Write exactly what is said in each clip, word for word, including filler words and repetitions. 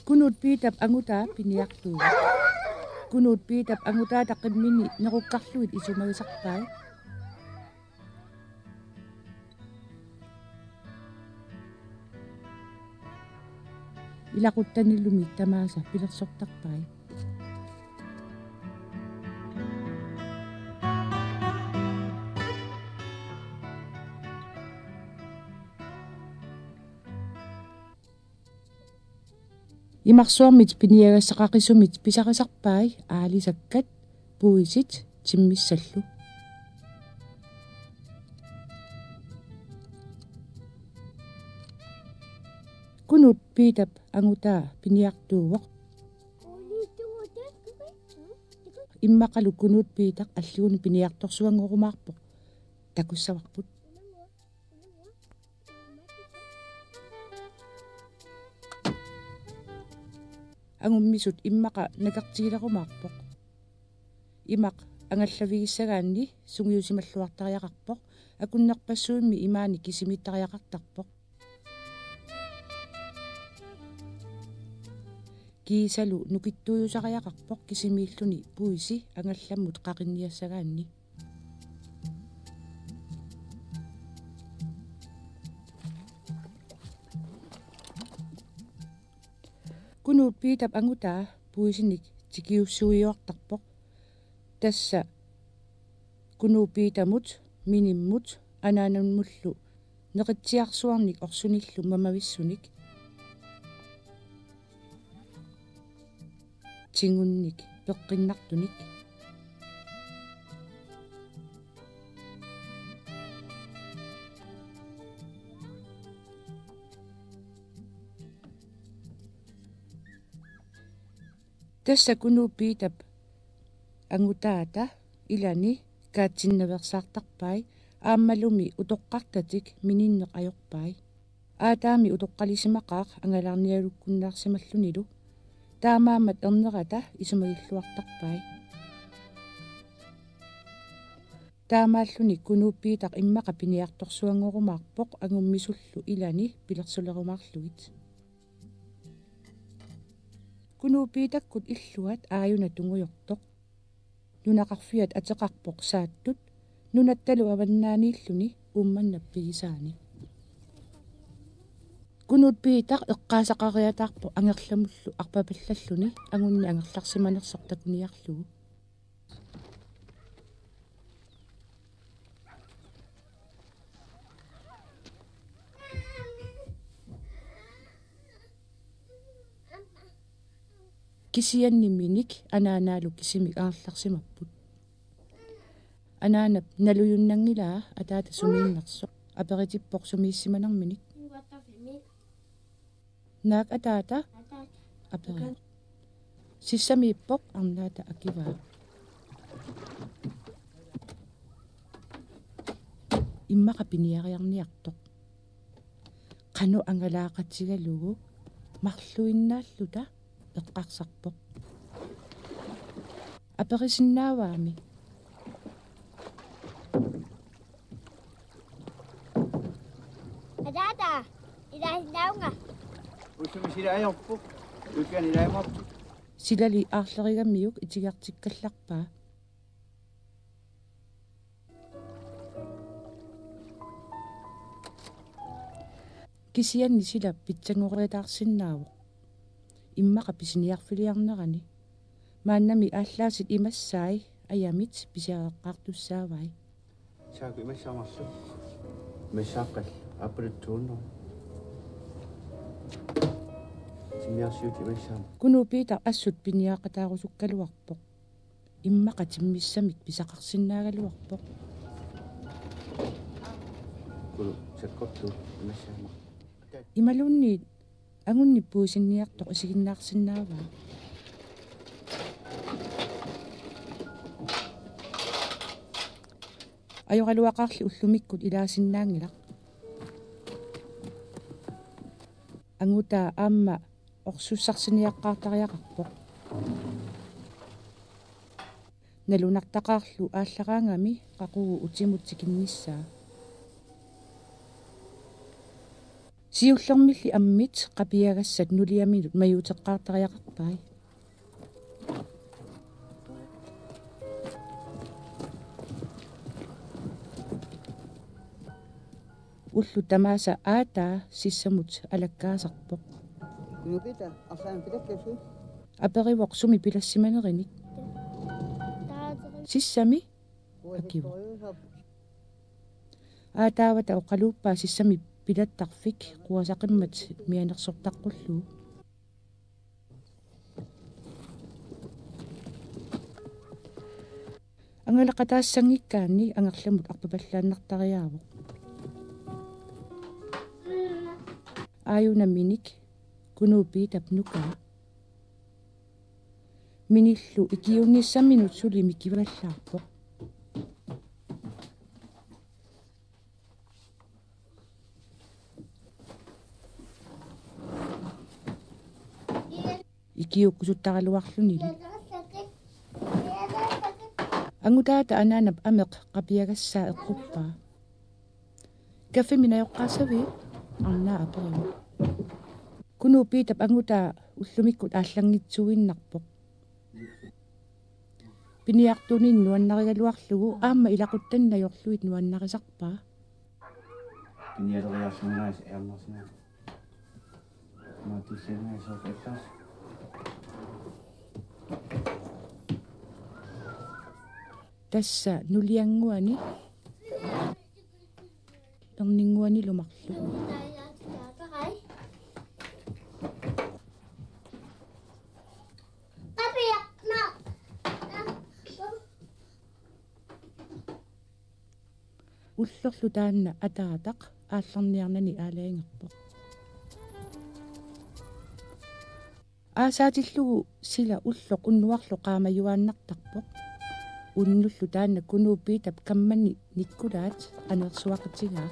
Kunuut Piitap angutaa piniartuuvoq. Kunuut Piitap angutaata qimmini nerukkarlugit isumagisarpai. Ilaquttanilumi tamaasa pilersortarpai. Imarsuarmit piniagassaqaqisumit pisarisarpai aalisakkat, puisit timmissallu. Kunuut Piitap angutaa piniartuuvoq. Immaqalu Kunuut Piitaq alliguni piniartorsuanngorumaarpoq. Takussavarput. Angummisut immaqa nakertigilerumaarpoq. Imaq angallavigissagaanni sungiusimalluartariaqarpoq, akunnerpassuimmi imaani kisimiittariaqartarpoq. Kiisalu nukittuujusariaqarpoq kisimiilluni puisi angallammut qaqinniassagaanni. Kunuut Piitap angutaa puisinik tikiussuiuartarpoq. Tassa Kunuut Piitamut, Minimmut, Anaanammullu neqitsiarsuarnik orsunillu mamavissunik. Tingunnik peqqinnartunik. Tassa Kunuut Piitap angutaata ilani kaatsinnaveersaartarpai aammalumi utoqqartatik Mininneq ajorpai. Aataami utoqqalisimaqaaq angalaarnialukkunnaarsimallunilu. Taamaammat ernerata isumagilluartarpai. Taamaalluni Kunuut Piitaq immaqa piniartorsuanngorumaarpoq angummisullu ilani pilersulerumaarlugit. Kunuut Piitakkut illuat aajuna tungujortoq. Nunaqarfiat ateqarpoq Saattut, nunattalu avannaaniilluni Uummannap pigisaani. Kunuut Piitaq eqqaasaqariataarpoq angerlamullu arpapallalluni angunni angerlarsimanersoq takuniarlugu. Kisianni Minik anaanaalu kisimik angerlarsimapput. Anaanap nalujunnanngilaa ataata sumiinnersoq, aperitippoq sumiissimanerminik. Naak ataata? Aperivoq. Sissamiippoq, arnaata akivaa. Immaqa piniariarniartoq. Qanoq angalaaqatigalugu marluinnaalluta eqqarsarpoq. Aperisinnaavaami. Ataata, ilaasinnaavunga. Ussumi sila ajorpoq. Ukiani ilaajumaarpoq. Silali aarlerigamiuk itigartikkallarpaa. Kisianni sila pitsanngoriataarsinnaavoq. Immaqa pisiniarfiliarnerani. Maannami aallaasit imassai ajamit pisiareqqaartussaavai. Saaku imassaamarsu. Imassaaqqal appalattuunno. Timmiarsiut imassaama. Kunuut Piitaq assut piniaqataarusukkaluarpoq. Immaqa timmissamik pisaqarsinnaagaluarpoq. Kulu sakkortu imassaama. Imaluunniit angunni puisinniartoq isiginnaarsinnaavaa. Ajoraluaqaarli ullumikkut ilaasinnaanngilaq. Angutaa aamma orsussarsiniaqqaartariaqarpoq. Nalunartaqaarlu aallaraangami qaqugu utimut tikinnissaa. Siullermilli ammit qapiagassat nuliaminut majuuteqqaartariaqarpai. Ullut tamaasa aataa sissamut alakkaasarpoq. Kunuupiita, arlaannik pilakkassi? Aperivoq sumi pilassimanerinik. Sissami? Akivoq. Aataavata oqaluuppaa sissami pilattarfik quasaqimmat mianersortaqqullugu. Angalaqataassanngikkaanni angerlamut arpapallaannartariaavoq. Aajuna minik Kunuupiitap nukaa. Minillu ikiuunnissaminut suli mikivallaarpoq. Ikiuukkusuttaraluarlunilu. Angutaata anaanap ameq qapiagassaa eqquppaa. Kaffimik najoqqaassaviuk? Arnaa aperivoq. Kunuupiitap angutaa ullumikkut aallanngitsuinnarpoq. Piniartuunini nuannarigaluarlugu aamma ilaquttanit najorlugit nuannarisarpaa. Pinialeriarsinnaasoq ajornarsinnaasoq. Maatussinnaasoq eqqas. Tassa nuliannguani. Erninnguanilu marluk. Ullorlu taanna ataataq aallarniarnani aalajangerpoq. Aasaatillugu sila ulloq unnuarlu qaamajuaannartarpoq. Unnullu taanna Kunuupiitap kammani nikkulaat aneersuaqatigaa.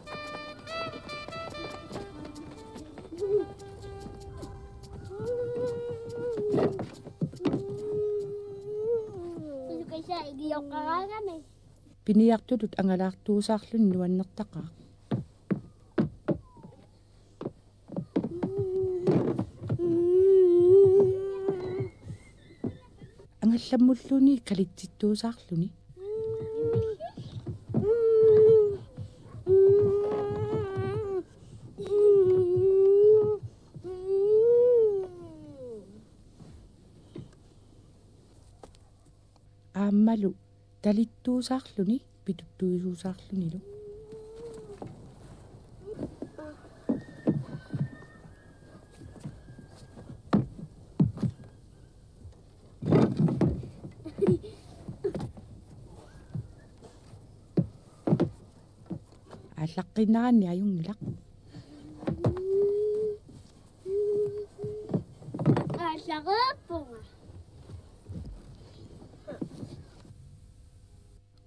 Piniartutut angalaartuusaarluni nuannertaqaaq. Angallamulluunniit kalittittuusaarluni. Aammalu talittuusaarluni pituttuisuusaarlunilu. Aallaqqinnaranni ajunngilaq. Aallareerpunga.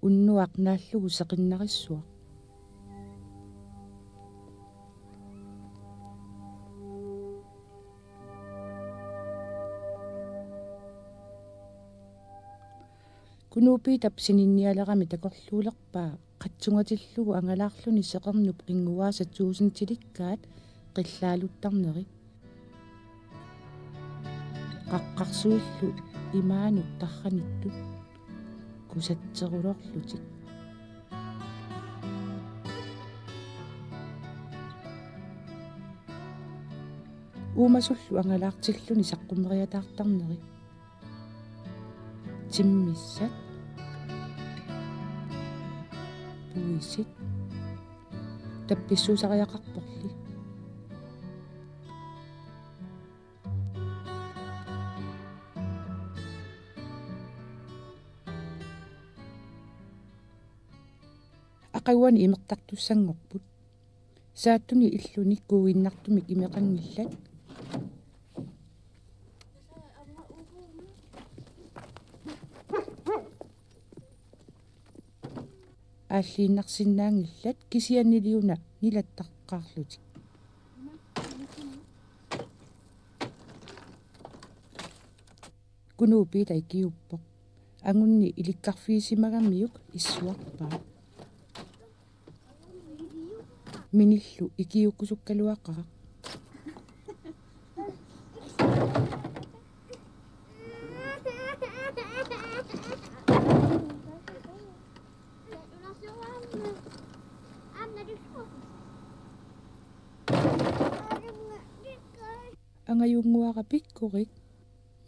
Unnuaq naallugu seqinnarissuaq. Kunuupiitap sininnialerami takorluulerpaa qatsungatillugu angalaarluni seqernup qinnguaasa tuusintilikkaat qillaaluttarneri. Qaqqarsuillu imaanut tarranittut kusatserulorlutik. Uumasullu angalaartilluni saqqummeriataartarneri. Timmissat. Puisit. Tappissuusariaqarporli. Aqaguani imertartussanngorput. Saattuni illuni kuuinnartumik imeqanngillat. Aalliinnarsinnaanngillat kisianniliuna nilattaqqaarlutik. Kunuupiita ikiuuppoq. Angunni ilikkarfigisimagamiuk issuarpaa. Minillu ikiuukkusukkaluaqaaq. Angajunnguara pikkorik,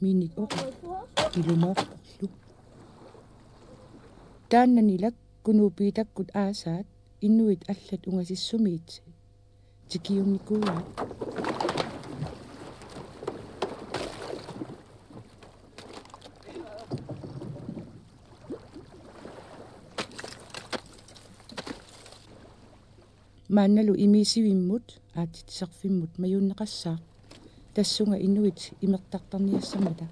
Minik oqarpoq ilumoorporlu. Taannanilaq Kunuup Piitakkut aasaat inuit allat ungasissumiit tikiunnikuuaat. Maannalu Imiisivimmut aatsitsisarfimmut majuunneqassaaq, tassunga inuit imertartarniassammata.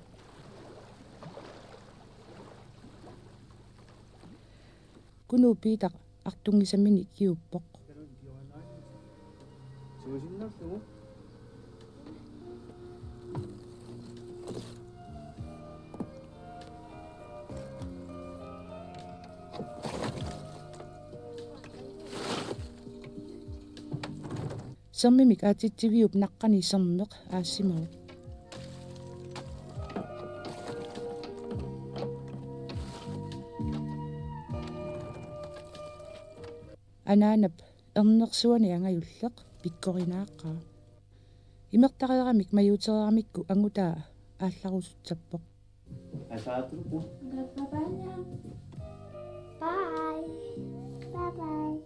Kunuup Piitaq artunngisamini kiuppoq. Sermimik aatsitsiviup naqqani sermeq aassimavoq. Anaanap ernersuani angajulleq pikkorinaaqaa. Imertareeramik majuutereeramikku angutaa aallarusussappoq. Asaatulku. Bye. Bye.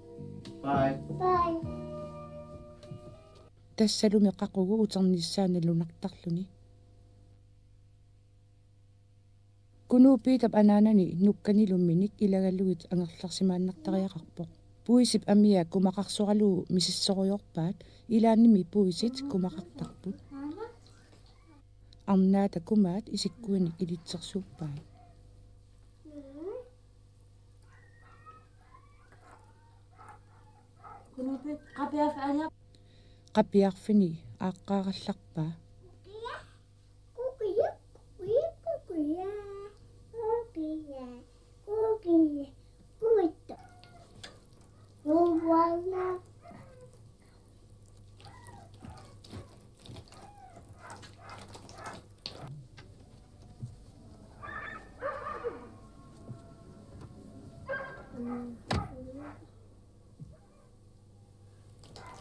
Bye. Bye. Tassalumi qaqugu uternissaa nalunartarluni. Kunuup Piitap anaanani nukkanilu Minik ilagalugit angerlarsimaannartariaqarpoq. Puisip amia kumaqarsoralugu misissorujoorpaat, ilaannimi puisit kumaqartarput. Arnaata kumaat isikkuinik ilitsersuuppai. Kunuup Piit qapiarf-, qapiarfini aaqqaarallarpaa.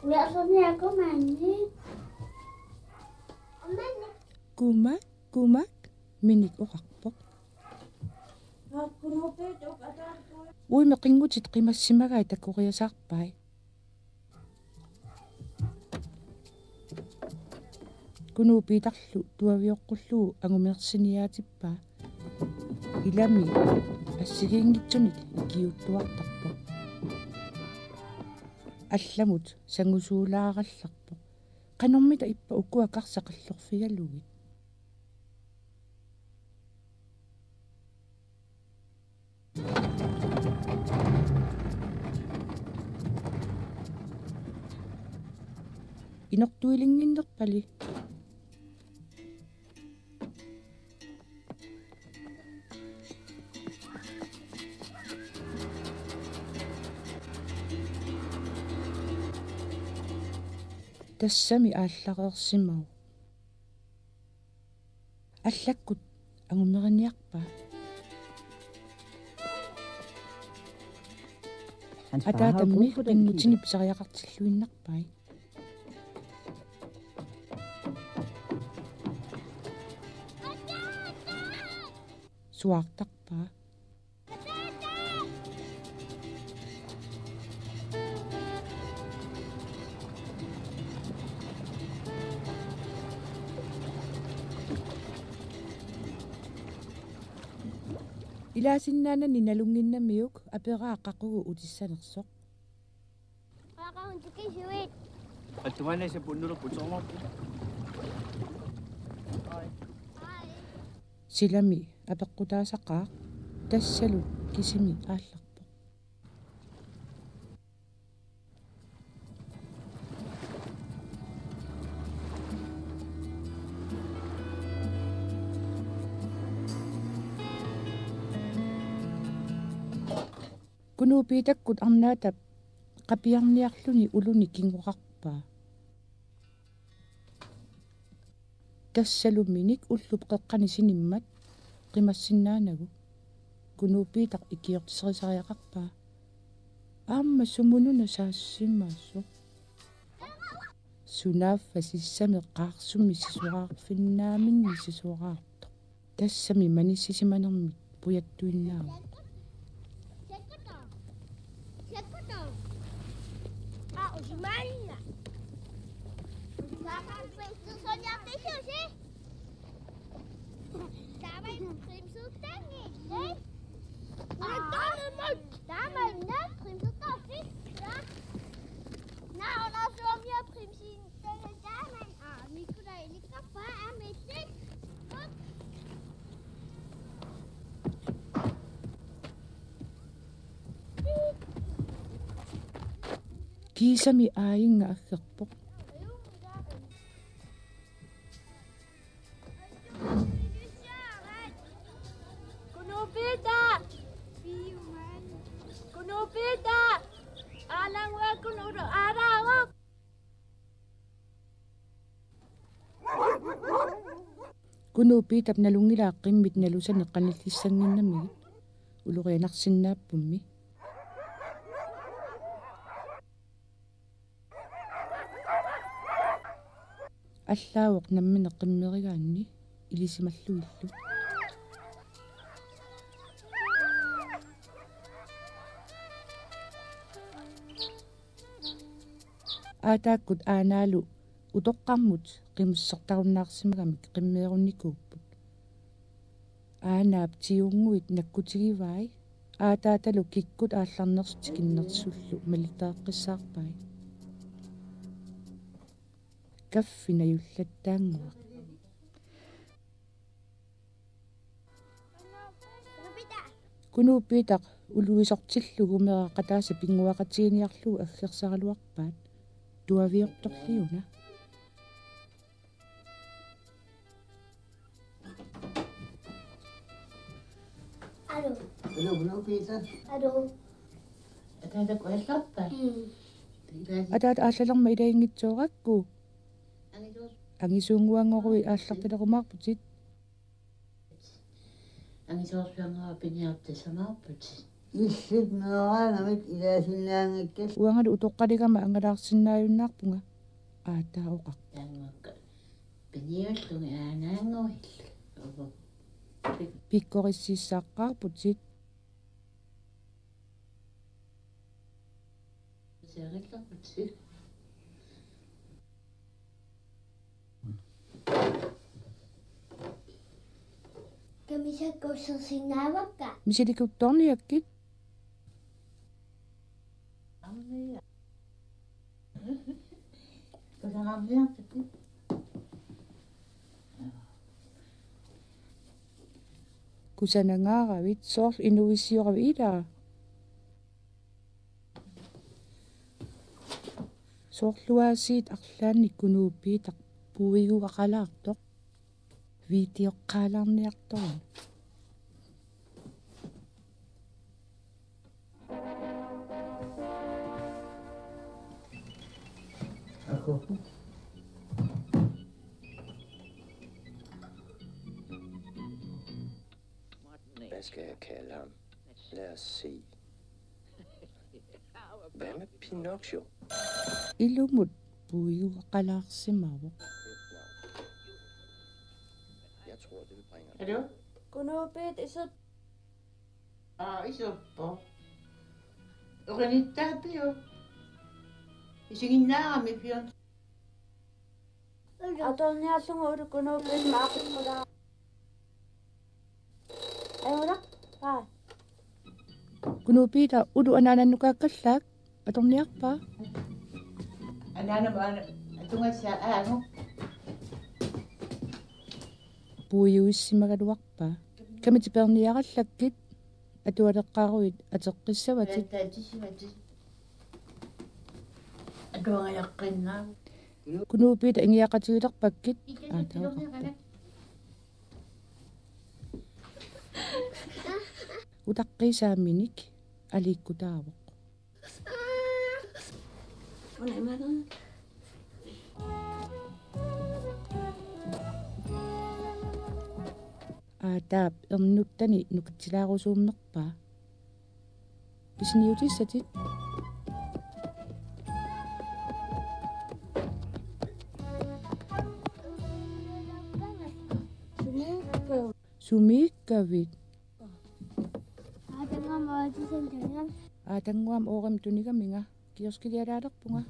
Ujarlerniakumaanni. Kumak, kumak, Minik oqarpoq. Uimeqingutit qimassimagai takoriasaarpai. Kunuup Piitarlu tuavioqqullugu angumersiniaatippaa. Ilami assigiinngitsunik ikiuuttuartarpoq. Allamut sangusuulaarallarpoq. Qanormita ippa ukua karsat qallorfigalugit? Inortuilinnginnerpali. Tassami aallareersimavoq. Allakkut angumeriniarpaa. Ataatammi pinngutini pisariaqartilluinnarpai. Suaartarpaa. Ilaasinnaanani nalunnginnamiuk aperaa qaqugu utissanersoq. Attumaannaasa punnulerput soormarput. Silami apeqqutaasaqaaq, tassalu kisimi aallarpoq. Kunuup Piitakkut arnaatap qapiarniarluni uluni kingoqarpaa. Tassalu Minik ullup qeqqani sinimmat qimassinnaanagu. Kunuup Piitaq ikiortiserisariaqarpaa. Aamma sumununa saassimasoq. Sunaaffa sissami qaarsummi sisoraarfinnaaminni sisoraartoq. Tassami manissisimanermik pujattuinnaavoq. Kiisami aajinnga aggerpoq. Kunuup Piitaq! Kunuup Piitaq! Aalaannguakkut ulu aalaavoq! Kunuup Piitap nalunngilaa qimmit nalusanik qanillissannginnamigit. Ulorianarsinnaappummi. Allaavoq nammineq qimmerigaanni ilisimallugillu. Aataakkut aanaalu utoqqarmut qimussertarunnaarsimagamik qimmeerunnikuupput. Aanaap tiunnguit nakkutigivai, aataatalu kikkut aallarnersut tikinnersullu malitaaqqissaarpai. Kaffi najullattaannguaq. Kunuup Piitaq uluisortillugu meeraqataasa pinnguaqatiginiarlugu aggersaraluarpaat. Tuaviortorliuna. Aluu. Aluu, Kunuup Piitaq. Aluu. Ataatakkut aallarpa? Mm. Ataata aallalermat ilaanngitsoorakku. Angisuus. Angisuunnguanngorui aallartalerumaarputit. Angisuusuannguaq piniartussamaarputit. Illit meeraangamik ilaasinnaanngikkallit. Uangalu utoqqaligama angalaarsinnaajunnaarpunga. Aataaoqarpoq. Taanngukka. Piniullugit aanaannguillu. Uku. Pikkorissiissaaqqaarputit. Siarillarput. Kamisakka ussersinnaavakka. Misilikuttorniakkit. Ammia. Kusanarniartut. Kusanangaaravit, soorlu inuuissioravit ilaa? Soorluaasiit arlaannik Kunuup Piitaq puiguaqalaartoq. Videoqqaalaarniartoq. Hvad skal jeg kalde ham? Lad os se. Hvad med Pinocchio? Ilumut puiguaqalaarsimavoq. Jeg tror, det vil bringe ham. Aluu? Kunuup Piitaq isu- Aa, isuuppoq. Oqinittaappiuk? Isiginnaarami pion. Atorniarlugu uluk Kunuup Piitaq maaqqippulaa. Ajunngilaq? Aa. Kunuup Piitaq uluk anaanannukaakkallak atorniarpa? Anaanama aana atungassaa aagu. Puiguissimagaluarpa? Kamitit peerniarallakkit atualeqqaaruit ateqqissavatit. Taatissivatit. Atuangajaqqinnaaq. Kunuup Piitaq ingiaqatigilerpakkit. Aataaoqarpoq. Utaqqiisaaminik aliikkutaavoq. Aataap ernuttani nukitsilaarusuummerpaa. Pisiniutissatit. Sumiikkavit? Aatannguaq oorami tunigam-, aatannguaq oorami tunigaminga. Kioskilialaalerpunga.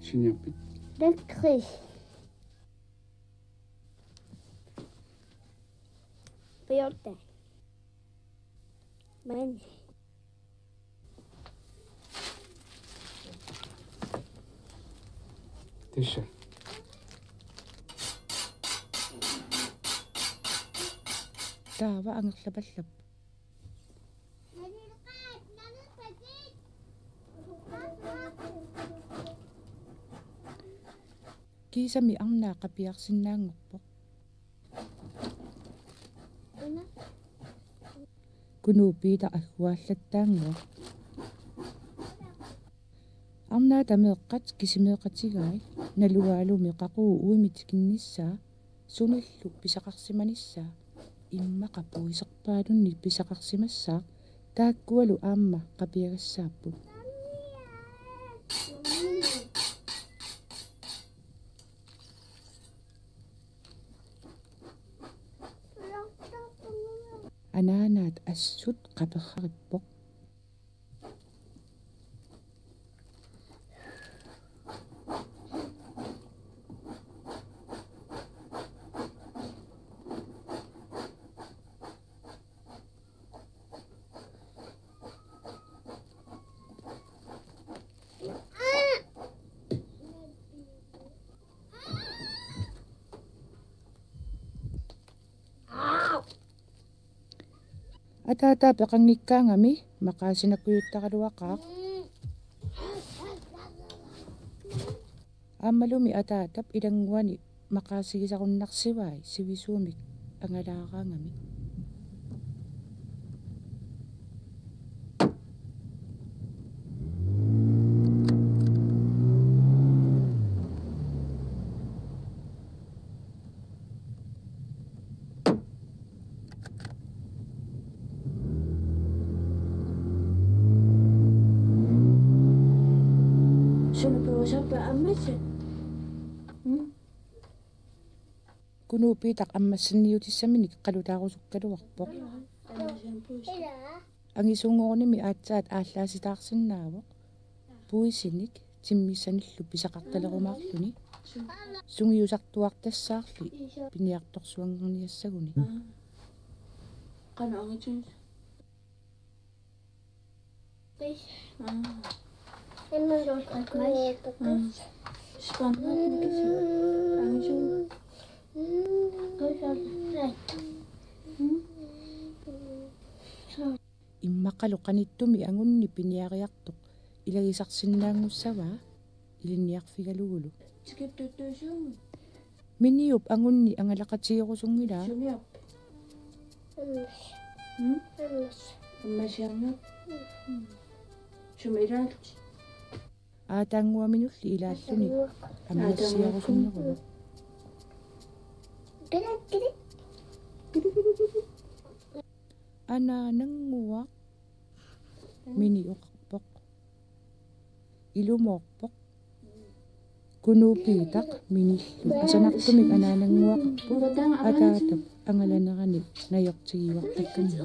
Siniorpit? Lakrids. Pajorta. Mani. Tassa. Taava angerlapallappoq. Kiisami arnaa qapiarsinnaanngorpoq. Kunuup Piitaq agguaallattaannguaq. Arnaata meeqqat kisimeeqatigai, nalugalumi qaqugu uimi tikinnissaa, sunillu pisaqarsimanissaa, immaqa puiserpaalunnik pisaqarsimassaaq, taakkualu aamma qapiagassaapput. Anaanaat assut qaperrarippoq. Ataata peqanngikkaangami maqaasinakujuttaraluaqaaq. Aammalumi ataatap ilannguani maqaasigisarunnarsivaat sivisuumik angalaaraangami. Suna puusappa ammassat? Mm? Kunuup Piitaq ammassanniutissaminik qalutaarusukkaluarpoq. Angisunngornimi aatsaat aallaasitaarsinnaavoq. Puisinik timmissanillu pisaqartalerumaarluni. Sungiusartuartassaarli piniartorsuanngorniassaguni. Qanoq angisuusoq? Immaqalu qanittumi angunni piniariartoq ilagisarsinnaanngussavaa ilinniarfigalugulu. Miniup angunni angalaqatigerusunngilaa. Sumiaq? Ammas. Mm? Ammas. Ammasiarniarpoq. Mm. Sumi ilaallutit? Aataannguaminulli ilaalluni. Aataannguaq. Ammasiarusunneruvoq. Kili, kili. Anaanannguaq. Mini oqarpoq. Ilumoorpoq. Kunuup Piitaq Minillu asanartumik anaanannguaqarput ataatap angalanerani najortigiuartakkanni.